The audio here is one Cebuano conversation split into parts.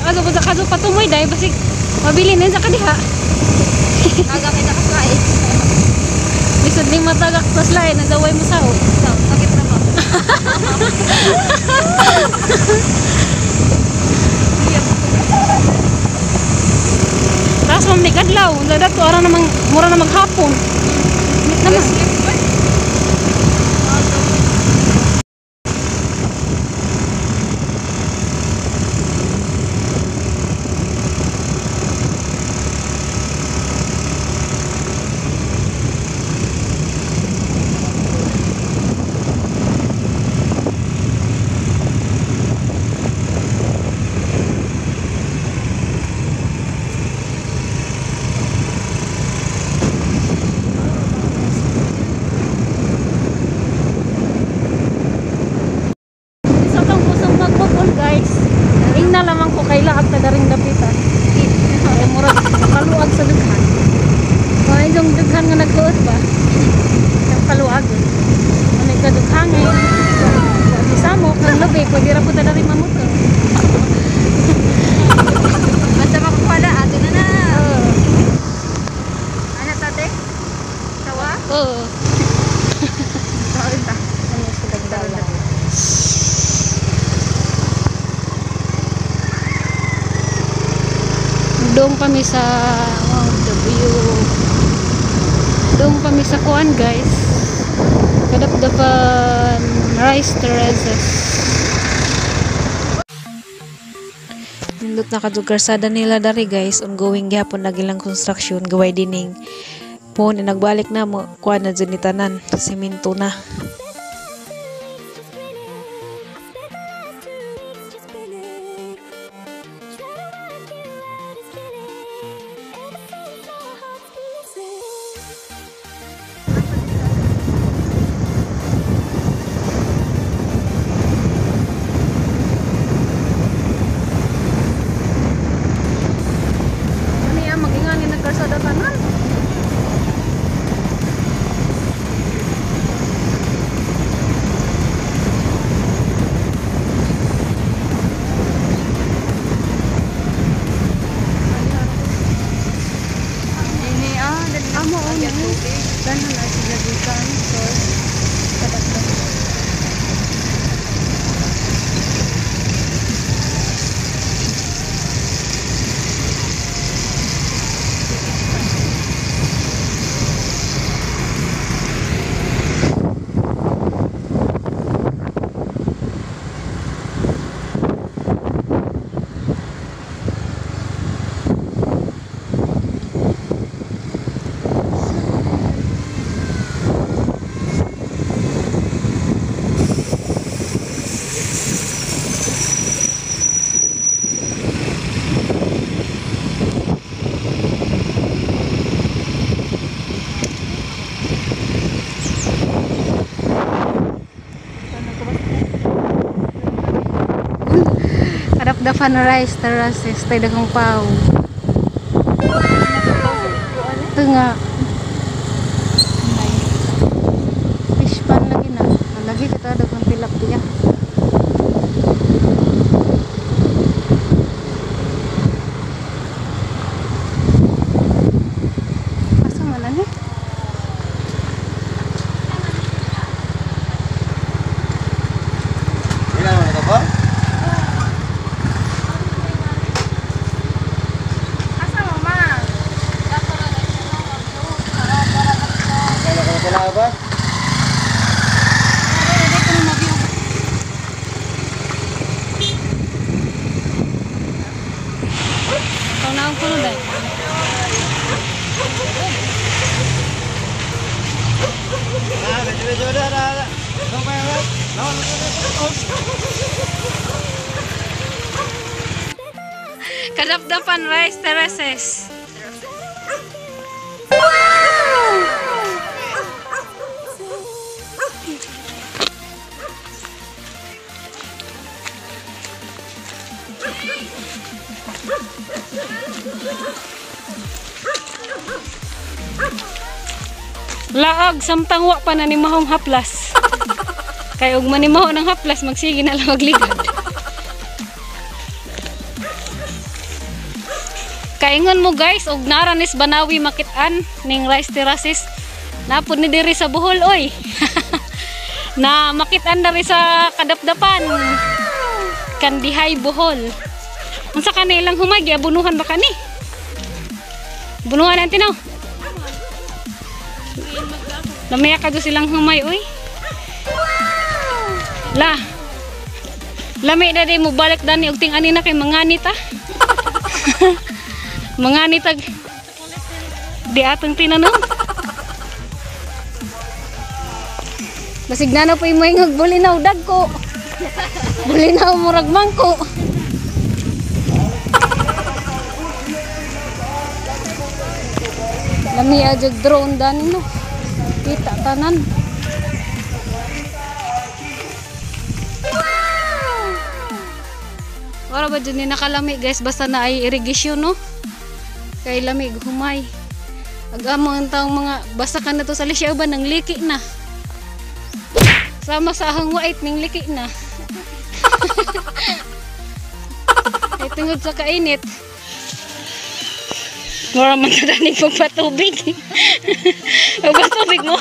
Aso basta kaso patumoy dai basig mabili na sa kadiha. Tagak kita kaslay. Lisod ning matagak kaslay nadaway mo saho. So, sakit na ba? Taas man ni kadlaw, unsa dato ara namang mura na maghapon. Init naman. Guys, ingna lamang ko kay laag ta daring dapitan. Ay murag kaluag sa dughan. Ay yung dughan nga naghuot ba? Ang kaluag. Ano ka dughan ngay? Wa mo kang labi pwede ra pud ta daring mamotor. Basta makakuha na ato na na. Ano tate? Tawa? Oo. Sorry ta. Ano sa dagdala? Doon kami sa wow, the view. Doon kami sa kuan guys. Kadapdapan Rice Terraces. Nindot na kadtong karsada nila dari guys, ongoing gyapon na gilang construction gaway dining. Po ni nagbalik na mo kuan na jud ni tanan, semento na. Kadapdapan Rice Terraces tay daghang pao. Ito nga. Fish pan lagi na. Lagi kita daghang tilapia. Asa man ani? Ilan mo na ba? Ba? Kadapdapan Rice Terraces. Laag samtang wa pa na ni mahong haplas. Kay og manimaho ng haplas magsige na lang magligad. Kaingon mo guys og nara nis Banawi makit-an ning Rice Terraces. Napod ni diri sa Bohol oy. Na makit-an diri sa Kadapdapan. Kandihay Bohol. Unsa kanilang humay giabunuhan ba kani? Bunuhan natin no. Lamaya ka do silang humay oy. La. Lami na di mo balik dani og ting ani na kay manganit ah. Manganit ag di atong tinanong. Basig na na po imo ingog bulinaw dagko. Bulinaw murag mangko. Lami ajog drone dani no. Kita tanan. Ora ba dyan ni nakalami guys, basta na ay irrigation no. Kay lamig humay. Agamo ang taong mga basta ka na to sa lisya ba nang liki na. Sama sa ahang white ning liki na. Ay tungod sa kainit. Mura man na danig pagpatubig. Pagpatubig mo.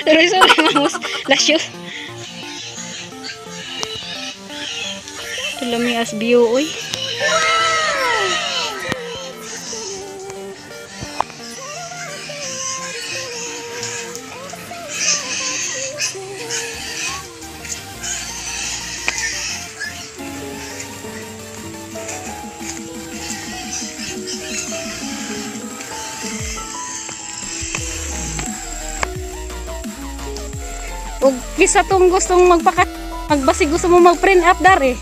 Pero sorry mamos, lasyo. Lami as view oy. Og kisa tong gustong magpaka magbasig gusto mo mag-print up dari.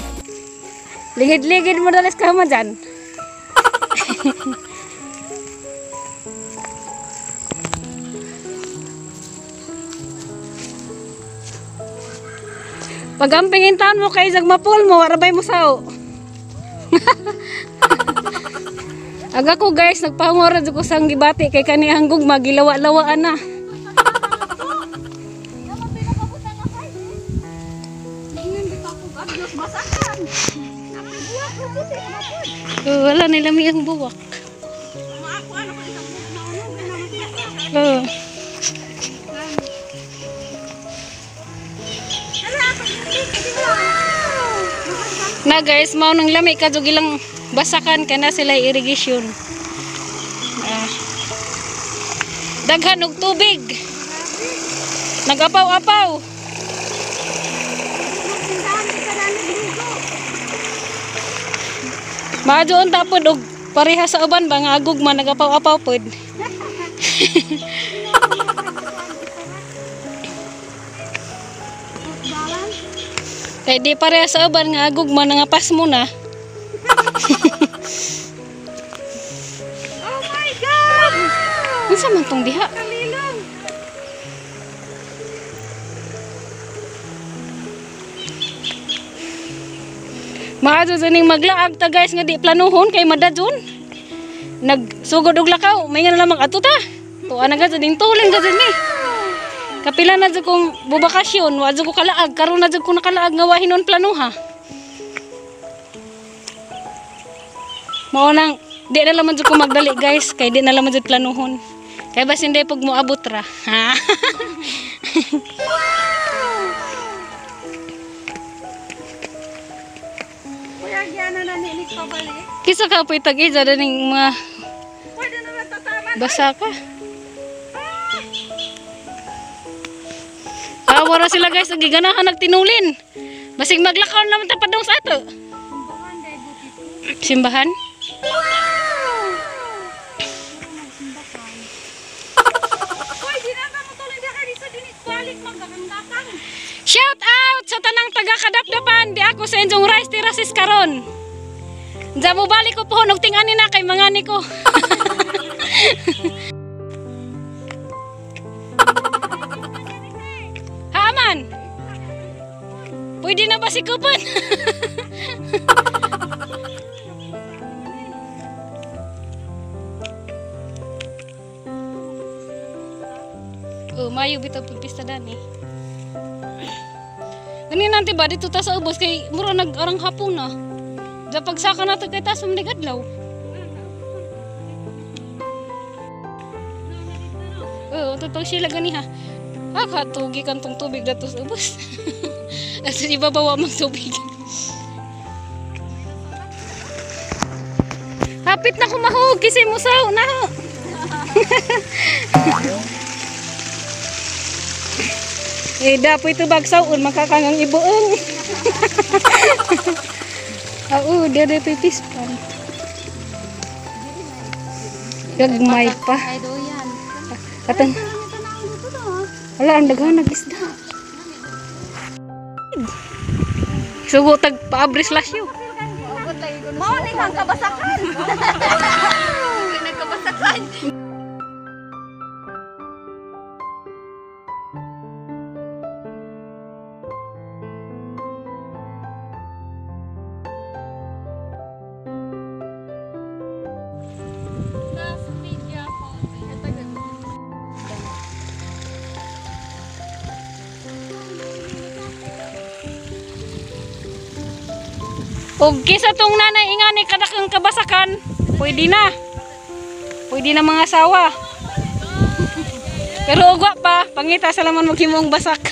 Ligid-ligid mo dalis ka man dyan. Pag ang pingintahan mo kay isang mapul mo, arabay mo sao. Aga ko guys, nagpahungora ko sang gibati kay kanihang gugma gilawa-lawaan na. Wala nila may ang buwak. Na guys, mao nang lami kadto ilang basakan kana sila irrigation. Daghan og tubig. Nagapaw-apaw. Maajoon ta pod og pareha sa uban ba nga agug man nagapaw-apaw pod. Kay di pareha sa uban nga agug man nangapas mo na. Oh my God! Unsa man tong diha? Kalilong. Maajo ning maglaag ta guys nga di planuhon kay madadjon. Nagsugod og lakaw, may nga na lamang ato ta. Tuwa na gud ning tuling gud ni. Kapila na jud kong bubakasyon, wa jud ko kalaag, karon na jud ko nakalaag nga wa hinon planuha. Mao nang di na lamang jud ko magdali guys, kay di na lamang jud planuhon. Kay basin di pag moabot ra. Ha. Kisa ka po'y tag-ija ning mga pwede na natataman. Basa ka. Ah, wala sila guys, ang giganahan nagtinulin. Basig maglakaw naman ta padung sa ato. Simbahan? Shout out sa tanang taga Kadapdapan, di ako sa inyong Rice Terraces karon. Diyan mo balik ko po, nagtingani na kay mga ni ko. Haman! Pwede na ba si Kupan? Oh, mayo bitaw pagpista dani. Ganin nanti ba dito ta sa ubos kay mura nag-arang hapon na. Da pagsaka na to kay taas mamligadlaw. Oo, totoo sila gani ha. Ah, katugi kantong tubig dato sa ubos. Asa ibabawa mang tubig. Hapit na kumahog kasi musaw na. Eh, dapo ito bagsaon makakangang ibuong. Oo, dere pipispan. Gagmay pa. Ay, doyan. Katang wala ang daghan nag isda. Sugo tag paabris lasyo. Mao ni kang kabasakan. Nagkabasakan. Og kisa tong nanay ingani kadakang kabasakan, pwede na. Pwede na mga asawa. Pero ugwa pa, pangita sa laman maghimong basak.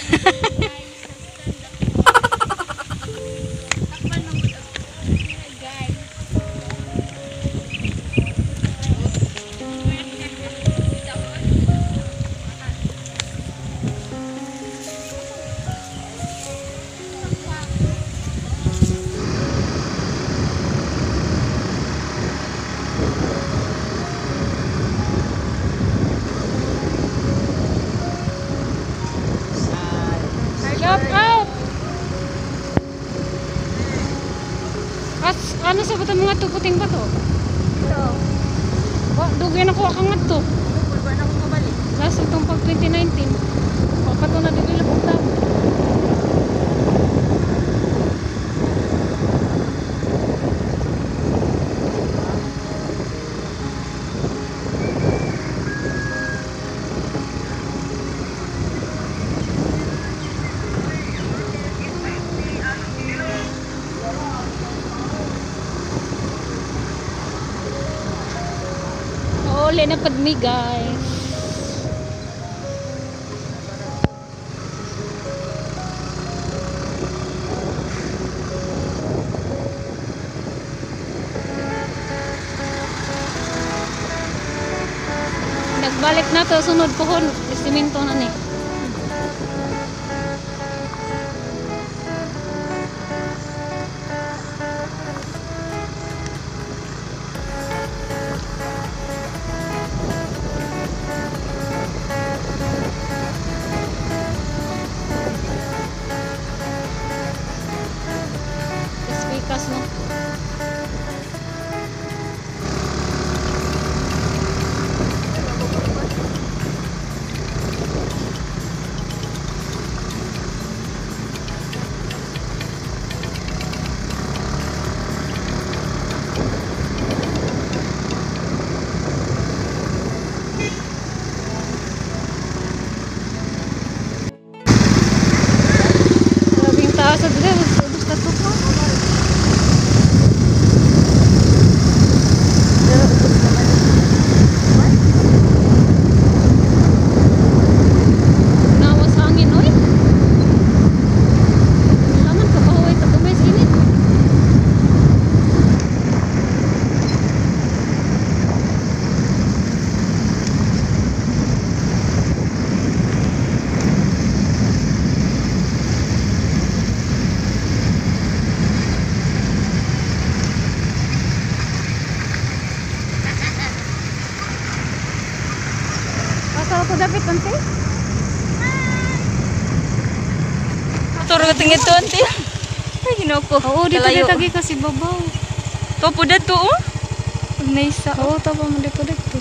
Shout out! As, ano sa batang mga tuputing ba to? Ito. Wa, dugay na ko akang ngadto. Wala na akong mabalik. Last itong pag 2019. Wa pa to na develop ang tao. Uli na pad mi, guys. Nagbalik na to sunod pohon, simento na ni. Pikas no. Grabe yung taas sa dire, ubos na to pa. Pero ubos naman. Nawa sa hangin, oy. Kailangan ka pa hoy, tagumay sa init. Asa ko dapat ante? Turo tingin to, ante. Ay, ginoo ko. Oo, dito Kalayo. dito kasi babaw. To po to oh. Nice. Oo, tapa mo dito dito.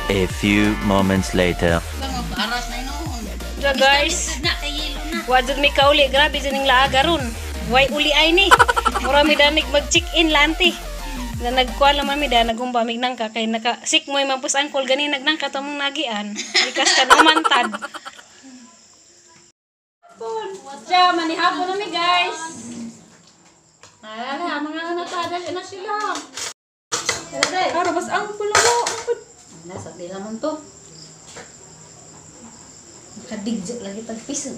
A few moments later. So guys, wa jud mi kauli, grabe jud ning laaga ron. Way uli ay ni. Mura mi danig mag-check-in lanti. Na nagkuha naman mi da nagumba mig nangka kay naka sikmoy man pus angkol gani nagnangka to mong nagian. Likas ka umantad. Siya, manihapon na mi guys. Ala, mga ano ta, dali na sila. Karo bas angkol mo. Nasa di naman to. Nakadigjo lagi tag piso.